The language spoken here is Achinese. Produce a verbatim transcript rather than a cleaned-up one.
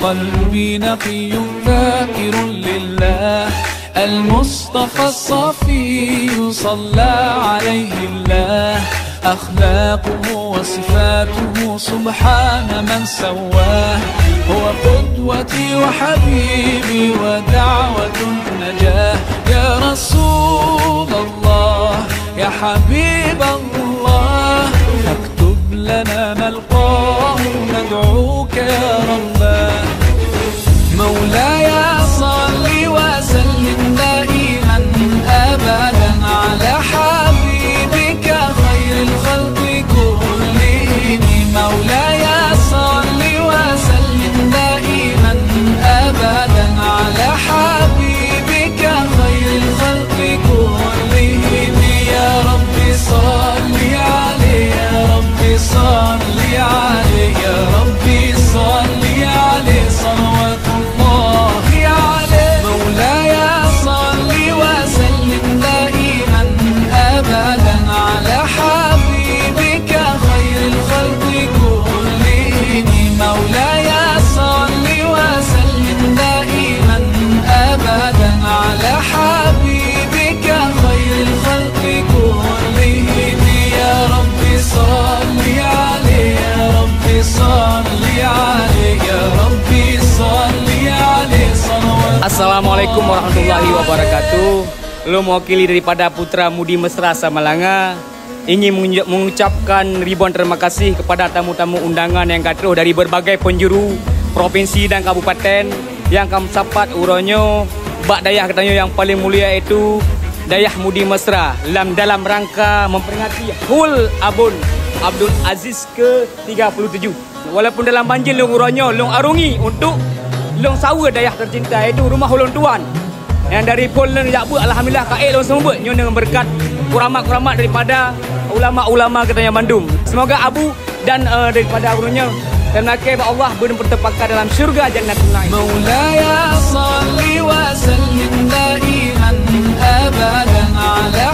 قلبي نقي ذاكر لله، المصطفى الصفي صلى عليه الله. أخلاقه وصفاته سبحان من سواه، هو قدوتي وحبيبي ودعوة النجاة. يا رسول الله، يا حبيب الله، فاكتب لنا نلقاه ندعوك يا رباه. مولاي صل وسلم دائما أبدا على حبيبك خير الخلق كلهم. مولاي صل وسلم دائما أبدا على حبيبك خير الخلق كلهم. يا رب صل عليه، يا رب صل عليه، يا رب صل عليه، صلوات الله عليه. مولاي صل وسلم دائما أبدا على حبيبك خير الخلق كلهم. مولاي صل وسلم دائما أبدا على حبيبك خير الخلق كلهم. يا رب صل عليه، يا رب صل عليه، يا رب صل عليه، صلوات. Assalamualaikum warahmatullahi wabarakatuh. Lôn mewakili daripada Putra Mudi Mesra Samalanga ingin mengucap-, mengucapkan ribuan terima kasih kepada tamu-tamu undangan nyang ka troh dari berbagai penjuru provinsi dan kabupaten nyang ka meusapat uroe nyoe bak dayah geutanyoe nyang paling mulia, yaitu Dayah Mudi Mesra, lam dalam rangka memperingati Hul Abon Abdul Aziz ke tiga puluh tujuh. Walaupun dalam banjir lôn uroe nyoe lôn arungi untuk lôn saweue dayah tercinta, yaitu rumah ulôn tuan. Nyang dari phon lôn jak beuet, alhamdulillah, ka ék lôn seumeubeuet nyoe deungon beureukat kuramat-kuramat daripada ulama-ulama geutanyoe bandum. Semoga Abu dan, eh, daripada ureueng nyoe, dan lakée bak Allah beuneupeuteupaka dalam syurga Jannatun Naim. مولاي صل وسلم دائما أبدا على